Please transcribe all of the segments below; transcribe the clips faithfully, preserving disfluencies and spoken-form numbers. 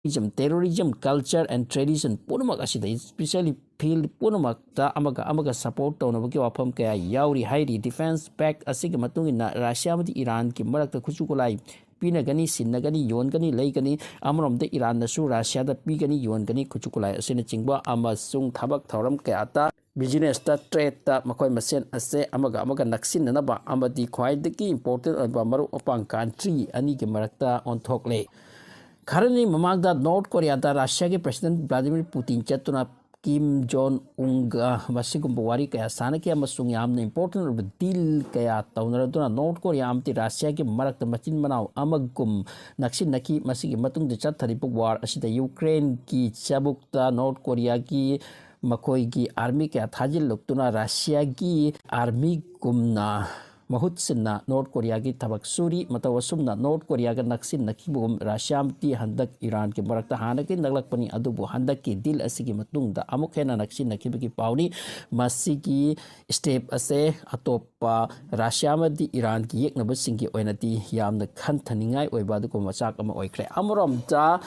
Terrorism, culture and tradition ꯄꯨꯝꯅꯃꯛ ꯑꯁꯤꯗ, especially field ꯄꯨꯝꯅꯃꯛꯇ ꯑꯃꯒ ꯑꯃꯒ support ꯇꯧꯅꯕꯒꯤ ꯋꯥꯐꯝ ꯀꯌꯥ ꯌꯥꯎꯔꯤ ꯍꯥꯏꯔꯤ꯫ Defense Pact ꯑꯁꯤꯒꯤ ꯃꯇꯨꯡ ꯏꯟꯅ ꯔꯁꯤꯌꯥ ꯑꯃꯗꯤ ꯏꯔꯥꯟꯒꯤ ꯃꯔꯛꯇ ꯈꯨꯠꯁꯨ ꯈꯨꯠꯂꯥꯏ ꯄꯤꯅꯒꯅꯤ, ꯁꯤꯟꯅꯒꯅꯤ, ꯌꯣꯟꯒꯅꯤ, ꯂꯩꯒꯅꯤ꯫ ꯑꯃꯔꯣꯝꯗ ꯏꯔꯥꯟꯅꯁꯨ ꯔꯁꯤꯌꯥꯗ ꯄꯤꯒꯅꯤ, ꯌꯣꯟꯒꯅꯤ, ꯈꯨꯠꯁꯨ ꯈꯨꯠꯂꯥꯏ ꯑꯁꯤꯅꯆꯤꯡꯕ ꯑꯃꯁꯨꯡ ꯊꯕꯛ ꯊꯧꯔꯝ ꯀꯌꯥꯗ, businessꯇ, tradeꯇ ꯃꯈꯣꯏ ꯃꯁꯦꯟ ꯑꯁꯦ ꯑꯃꯒ ꯑꯃꯒ ꯅꯛꯁꯤꯟꯅꯅꯕ ꯑꯃꯗꯤ ꯈ꯭ꯋꯥꯏꯗꯒꯤ important ꯑꯣꯏꯕ ꯃꯔꯨꯞ ꯃꯄꯥꯡ country ꯑꯅꯤꯒꯤ ꯃꯔꯛꯇ ꯑꯣꯟꯊꯣꯛꯂꯦ꯫ ꯈꯔꯅꯤ ꯃꯃꯥꯡꯗ North Koreaꯗ ꯔꯁꯤꯌꯥꯒꯤ President Vladimir Putin ꯆꯠꯇꯨꯅ Kim Jong Unꯒ ꯃꯁꯤꯒꯨꯝꯕ ꯋꯥꯔꯤ ꯀꯌꯥ ꯁꯥꯟꯅꯈꯤ ꯑꯃꯁꯨꯡ ꯌꯥꯝꯅ important ꯑꯣꯏꯕ deal ꯀꯌꯥ ꯇꯧꯅꯔꯗꯨꯅ North Korea ꯑꯃꯗꯤ ꯔꯁꯤꯌꯥꯒꯤ ꯃꯔꯛꯇ ꯃꯆꯤꯟ ꯃꯅꯥꯎ ꯑꯃꯒꯨꯝ ꯅꯛꯁꯤꯟꯅꯈꯤ꯫ ꯃꯁꯤꯒꯤ ꯃꯇꯨꯡꯗ ꯆꯠꯊꯔꯤꯕ war ꯑꯁꯤꯗ Ukraineꯒꯤ ꯆꯥꯕꯨꯛꯇ North Koreaꯒꯤ ꯃꯈꯣꯏꯒꯤ army ꯀꯌꯥ ꯊꯥꯖꯤꯜꯂꯛꯇꯨꯅ ꯔꯁꯤꯌꯥꯒꯤ armyꯒꯨꯝꯅ ꯃꯍꯨꯠ ꯁꯤꯟꯅ North Koreaꯒꯤ ꯊꯕꯛ ꯁꯨꯔꯤ꯫ ꯃꯇꯧ ꯑꯁꯨꯝꯅ North Koreaꯒ ꯅꯛꯁꯤꯟꯅꯈꯤꯕꯒꯨꯝ ꯔꯁꯤꯌꯥꯗꯤ ꯍꯟꯗꯛ ꯏꯔꯥꯟꯒꯤ ꯃꯔꯛꯇ ꯍꯥꯟꯅꯒꯤ ꯅꯛꯂꯛꯄꯅꯤ, ꯑꯗꯨꯕꯨ ꯍꯟꯗꯛꯀꯤ deal ꯑꯁꯤꯒꯤ ꯃꯇꯨꯡꯗ ꯑꯃꯨꯛ ꯍꯦꯟꯅ ꯅꯛꯁꯤꯟꯅꯈꯤꯕꯒꯤ ꯄꯥꯎꯅꯤ꯫ ꯃꯁꯤꯒꯤ step ꯑꯁꯦ ꯑꯇꯣꯞꯄ ꯔꯁꯤꯌꯥ ꯑꯃꯗꯤ ꯏꯔꯥꯟꯒꯤ ꯌꯦꯛꯅꯕꯁꯤꯡꯒꯤ ꯑꯣꯏꯅꯗꯤ ꯌꯥꯝꯅ ꯈꯟꯊꯅꯤꯡꯉꯥꯏ ꯑꯣꯏꯕ ꯑꯗꯨꯒꯨꯝꯕ ꯃꯆꯥꯛ ꯑꯃ ꯑꯣꯏꯈ꯭ꯔꯦ꯫ ꯑꯃꯔꯣꯝꯗ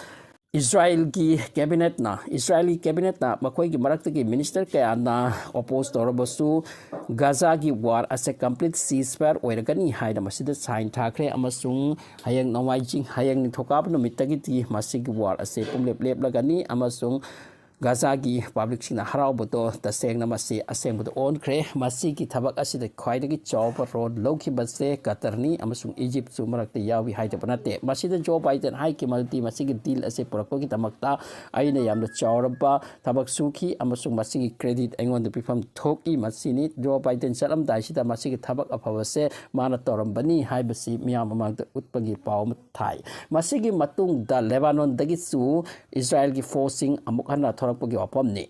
ꯏꯁꯔꯥꯏꯜꯒꯤ cabinetꯅ, ꯏꯁꯔꯥꯏꯜꯒꯤ cabinetꯅ ꯃꯈꯣꯏꯒꯤ ꯃꯔꯛꯇꯒꯤ minister ꯀꯌꯥꯅ oppose ꯇꯧꯔꯕꯁꯨ ꯒꯥꯖꯥꯒꯤ war ꯑꯁꯦ complete ceasefire ꯑꯣꯏꯔꯒꯅꯤ ꯍꯥꯏꯅ ꯃꯁꯤꯗ sign ꯊꯥꯈ꯭ꯔꯦ ꯑꯃꯁꯨꯡ ꯍꯌꯦꯡ ꯅꯣꯡꯃꯥꯏꯖꯤꯡ, ꯍꯌꯦꯡ ꯅꯤꯡꯊꯧꯀꯥꯕ ꯅꯨꯃꯤꯠꯇꯒꯤꯗꯤ ꯃꯁꯤꯒꯤ war ꯑꯁꯦ ꯄꯨꯡꯂꯦꯞ ꯂꯦꯞꯂꯒꯅꯤ ꯑꯃꯁꯨꯡ ꯒꯥꯖꯥꯒꯤ publicꯁꯤꯡꯅ ꯍꯔꯥꯎꯕꯗꯣ ꯇꯁꯦꯡꯅ ꯃꯁꯤ ꯑꯁꯦꯡꯕꯗ ꯑꯣꯟꯈ꯭ꯔꯦ꯫ ꯃꯁꯤꯒꯤ ꯊꯕꯛ ꯑꯁꯤꯗ ꯈ꯭ꯋꯥꯏꯗꯒꯤ ꯆꯥꯎꯕ role ꯂꯧꯈꯤꯕꯁꯦ ꯀꯇꯔꯅꯤ ꯑꯃꯁꯨꯡ ꯏꯖꯤꯞꯁꯨ ꯃꯔꯛꯇ ꯌꯥꯎꯏ ꯍꯥꯏꯗꯕ ꯅꯠꯇꯦ꯫ ꯃꯁꯤꯗ ꯖꯣ ꯕꯥꯏꯗꯦꯟ ꯍꯥꯏꯈꯤ ꯃꯗꯨꯗꯤ ꯃꯁꯤꯒꯤ deal ꯑꯁꯤ ꯄꯨꯔꯛꯄꯒꯤꯗꯃꯛꯇ ꯑꯩꯅ ꯌꯥꯝꯅ ꯆꯥꯎꯔꯕ ꯊꯕꯛ ꯁꯨꯈꯤ ꯑꯃꯁꯨꯡ ꯃꯁꯤꯒꯤ credit ꯑꯩꯉꯣꯟꯗ ꯄꯤꯐꯝ ꯊꯣꯛꯏ꯫ ꯃꯁꯤꯅꯤ ꯖꯣ ꯕꯥꯏꯗꯦꯟ ꯆꯠꯂꯝꯗꯥꯏꯁꯤꯗ ꯃꯁꯤꯒꯤ ꯊꯕꯛ ꯑꯐꯕꯁꯦ ꯃꯥꯅ ꯇꯧꯔꯝꯕꯅꯤ ꯍꯥꯏꯕꯁꯤ ꯃꯤꯌꯥꯝ ꯃꯃꯥꯡꯗ ꯎꯠꯄꯒꯤ ꯄꯥꯎ ꯑꯃ ꯊꯥꯏ꯫ ꯃꯁꯤꯒꯤ ꯃꯇꯨꯡꯗ ꯂꯦꯕꯥꯅꯣꯟꯗꯒꯤꯁꯨ ꯏꯁꯔꯥꯏꯜꯒꯤ forceꯁꯤꯡ ꯑꯃꯨꯛ ꯍꯟꯅ ꯊꯣꯔꯛꯄꯒꯤ ꯋꯥꯐꯝꯅꯤ꯫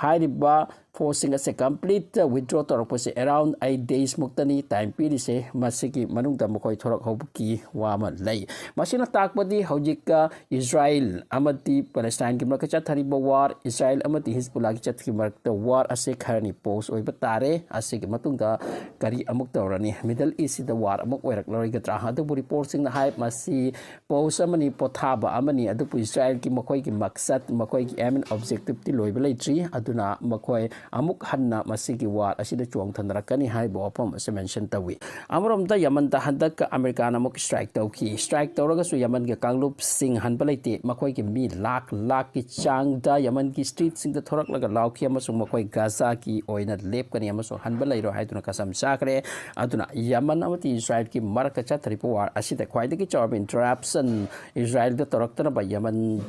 ꯍꯥꯏꯔꯤꯕ ꯐꯣꯔꯁꯁꯤꯡ ꯑꯁꯦ complete withdraw ꯇꯧꯔꯛꯄꯁꯦ around eight days ꯃꯨꯛꯇꯅꯤ time ꯄꯤꯔꯤꯁꯦ꯫ ꯃꯁꯤꯒꯤ ꯃꯅꯨꯡꯗ ꯃꯈꯣꯏ ꯊꯣꯔꯛꯍꯧꯕꯒꯤ ꯋꯥ ꯑꯃ ꯂꯩ꯫ ꯃꯁꯤꯅ ꯇꯥꯛꯄꯗꯤ ꯍꯧꯖꯤꯛ ꯏꯁꯔꯥꯏꯜ ꯑꯃꯗꯤ ꯄꯦꯂꯦꯁꯇꯥꯏꯟꯒꯤ ꯃꯔꯛꯇ ꯆꯠꯊꯔꯤꯕ war, ꯏꯁꯔꯥꯏꯜ ꯑꯃꯗꯤ ꯍꯤꯖꯕꯨꯜꯂꯥꯒꯤ ꯆꯠꯊꯔꯤꯕ ꯃꯔꯛꯇ war ꯑꯁꯦ ꯈꯔꯅꯤ pause ꯑꯣꯏꯕ ꯇꯥꯔꯦ꯫ ꯑꯁꯤꯒꯤ ꯃꯇꯨꯡꯗ ꯀꯔꯤ ꯑꯃꯨꯛ ꯇꯧꯔꯅꯤ? Middle East ꯁꯤꯗ war ꯑꯃꯨꯛ ꯑꯣꯏꯔꯛꯂꯔꯣꯏꯒꯗ꯭ꯔꯥ? ꯑꯗꯨꯕꯨ reportꯁꯤꯡꯅ ꯍꯥꯏ, ꯃꯁꯤ pause ꯑꯃꯅꯤ, ꯄꯣꯊꯥꯕ ꯑꯃꯅꯤ꯫ ꯑꯗꯨꯕꯨ ꯏꯁꯔꯥꯏꯜꯒꯤ ꯃꯈꯣꯏꯒꯤ ꯃꯛꯁꯠ, ꯃꯈꯣꯏꯒꯤ aim and objectiveꯇꯤ ꯂꯣꯏꯕ ꯂꯩꯇ꯭ꯔꯤ꯫ ꯑꯗꯨꯅ ꯃꯈꯣꯏ ꯑꯃꯨꯛ ꯍꯟꯅ ꯃꯁꯤꯒꯤ war ꯑꯁꯤꯗ ꯆꯣꯡꯊꯅꯔꯛꯀꯅꯤ ꯍꯥꯏꯕ ꯋꯥꯐꯝ ꯑꯁꯤ mention ꯇꯧꯏ꯫ ꯑꯃꯔꯣꯝꯗ ꯌꯃꯟꯗ ꯍꯟꯗꯛ ꯑꯃꯦꯔꯤꯀꯥꯅ ꯑꯃꯨꯛ strike ꯇꯧꯈꯤ꯫ Strike ꯇꯧꯔꯒꯁꯨ ꯌꯃꯟꯒꯤ ꯀꯥꯡꯂꯨꯞꯁꯤꯡ ꯍꯟꯕ ꯂꯩꯇꯦ꯫ ꯃꯈꯣꯏꯒꯤ ꯃꯤ ꯂꯥꯈ ꯂꯥꯈꯀꯤ ꯆꯥꯡꯗ ꯌꯃꯟꯒꯤ streetꯁꯤꯡꯗ ꯊꯣꯔꯛꯂꯒ ꯂꯥꯎꯈꯤ ꯑꯃꯁꯨꯡ ꯃꯈꯣꯏ ꯒꯥꯖꯥꯒꯤ ꯑꯣꯏꯅ ꯂꯦꯞꯀꯅꯤ ꯑꯃꯁꯨꯡ ꯍꯟꯕ ꯂꯩꯔꯣꯏ ꯍꯥꯏꯗꯨꯅ ꯀꯁꯝ ꯆꯥꯈ꯭ꯔꯦ꯫ ꯑꯗꯨꯅ ꯌꯃꯟ ꯑꯃꯗꯤ ꯏꯁꯔꯥꯏꯜꯒꯤ ꯃꯔꯛꯇ ꯆꯠꯊꯔꯤꯕ war ꯑꯁꯤꯗ ꯈ꯭ꯋꯥꯏꯗꯒꯤ ꯆꯥꯎꯔꯕ interruption ꯏꯁꯔꯥꯏꯜꯗ ꯇꯧꯔꯛꯇꯅꯕ ꯌꯃꯟꯗ